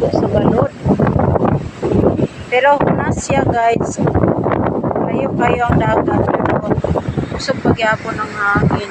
Maligo sa balod. Pero hunas siya, guys. Layo kayo ang dagat pero usog pa gyapon ang hangin.